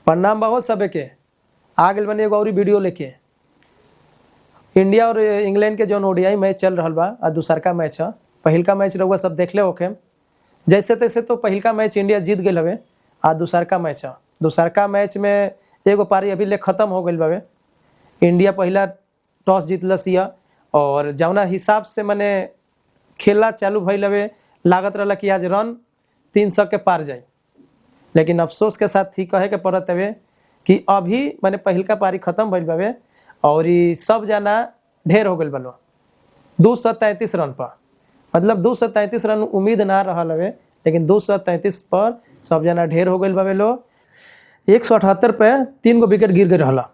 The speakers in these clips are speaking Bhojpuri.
प्रणाम बा हो सबे के। आ गइल बानी एगो अउरी वीडियो लेके। इंडिया और इंग्लैंड के जौन ओडीआई मैच चल रहल बा आ दूसरका मैच ह। पहिलका मैच रउआ सब देखले होखे। जैसे तैसे तो पहिलका मैच इंडिया जीत गइल हवे। आ दूसरका मैच ह। दूसरका मैच में एगो पारी अभी ले खत्म हो गइल बावे। इंडिया पहिला टॉस जीतलस हिय और जौना हिसाब से मने खेला चालू भइल हवे, लागत रहला कि आज रन 300 के पार जाई। लेकिन अफसोस के साथ ही कहे के पड़त हवे कि अभी माने पहिलका पारी खत्म भइल बावे और ई सब जना ढेर हो गइल बा लोग 233 रन पर। मतलब 233 रन उम्मीद ना रहल हवे, लेकिन 233 पर सब जना ढेर हो गइल बावे लोग। 178 पे 3 गो विकेट गिर गइल रहला।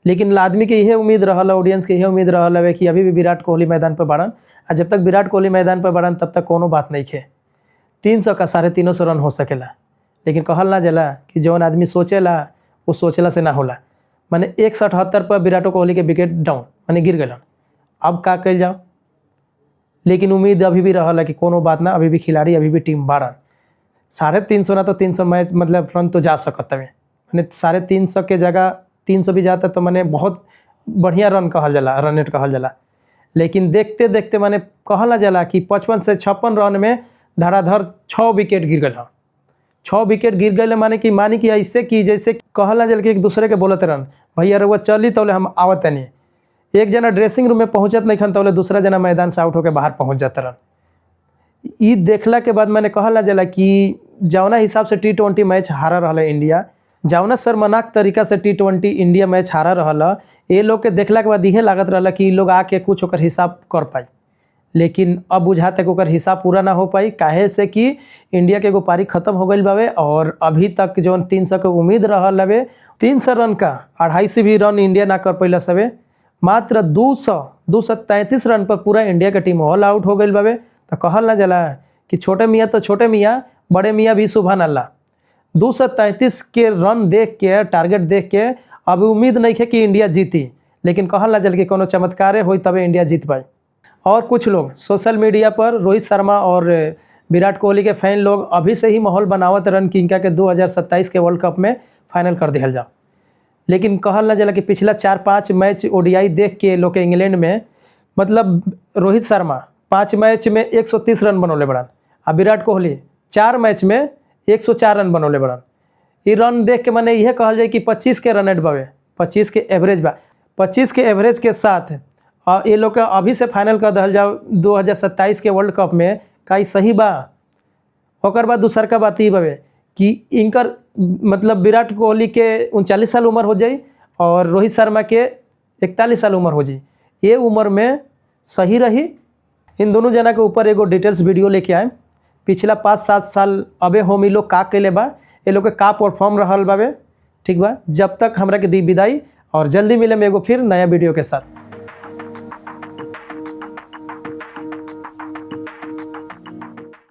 लेकिन आदमी के इहे उम्मीद रहल, ऑडियंस के इहे उम्मीद रहल हवे कि अभी भी विराट कोहली मैदान पर बाड़न, आ जब तक विराट कोहली मैदान पर बाड़न तब तक कोनो बात नहीं खे। 300 का 350 रन हो सकेला। लेकिन कहल ना जाला कि जौन आदमी सोचेला वो सोचला से ना होला। माने 178 पर विराट कोहली के विकेट डाउन माने गिर गइलन। अब का कइल जाओ। लेकिन उम्मीद अभी भी रहल है कि कोनो बात ना, अभी भी खिलाड़ी अभी भी टीम बाड़न। 350 ना तो 300 मैच मतलब रन तो जा सकत हवे। माने 350 के जगह 300 भी जाता तो माने बहुत बढ़िया रन कहल जाला, रन रेट कहल जाला। लेकिन देखते देखते माने कहल ना जाला कि 55 से 56 रन में धड़ाधड़ 6 विकेट गिर गइल ह। 6 विकेट गिर गइल माने कि मानी कि ऐसे कि जैसे कहल ना जाला कि एक दूसरे के बोलत रहन, भैया रउआ चली तौले हम आवत तनी। एक जना ड्रेसिंग रूम में पहुंचत नहीं खन तौले दूसरा जना मैदान से आउट होके बाहर पहुंच जात रहन। ई देखला के बाद मैंने कहल ना जाला कि जौना हिसाब से टी20 मैच हारा रहल है इंडिया, जौना शर्मनाक तरीका से टी20 इंडिया मैच हारा रहल है, ये लोग के देखला के बाद इहे लागत रहल कि ई लोग आके कुछ ओकर हिसाब कर पाई। लेकिन अब बुझाता कि ओकर हिसाब पूरा ना हो पाई, काहे से कि इंडिया के एगो पारी खत्म हो गइल बावे और अभी तक जौन 300 के उम्मीद रहल हवे, 300 रन का 250 भी रन इंडिया ना कर पैलस हवे। मात्र 233 रन पर पूरा इंडिया के टीम ऑल आउट हो गइल बावे। तो कहल ना जाला कि छोटे मियाँ तो छोटे मियाँ, बड़े मियाँ भी सुभान अल्लाह। 233 के रन देख के, टारगेट देख के अब उम्मीद नहीं है कि इंडिया जीती, लेकिन कहल ना जाला कि कोनो चमत्कारे होई तबे इंडिया जीत पाई। और कुछ लोग सोशल मीडिया पर रोहित शर्मा और विराट कोहली के फैन लोग अभी से ही माहौल बनावत रहन कि इनका के 2027 के वर्ल्ड कप में फाइनल कर दिहल जाओ। लेकिन कहल ना जाला कि पिछला 4-5 मैच ओडीआई देख के लोग के इंग्लैंड में मतलब रोहित शर्मा 5 मैच में 130 रन बनौले बड़न आ विराट कोहली 4 मैच में 104 रन बनौले बड़न। ई रन देख के माने इहे कहल जाए कि 25 के रन रेट बावे, 25 के एवरेज बा। 25 के एवरेज के साथ ये लोग के अभी से फाइनल कर दहल जाओ 2027 के वर्ल्ड कप में, का ई सही बा? ओकर बाद दूसरका बात ई बावे कि इनकर मतलब विराट कोहली के 39 साल उम्र हो जाई और रोहित शर्मा के 41 साल उम्र हो जाई। ये उम्र में सही रही। इन दोनों जना के ऊपर एगो डिटेल्स वीडियो लेके आए। पिछला 5-7 साल अबे हम ई लोग का कैले बा, ये लोग के का परफॉर्म रहल बावे, ठीक बा। जब तक हमरा के दी विदाई और जल्दी मिले में एगो फिर नया वीडियो के साथ।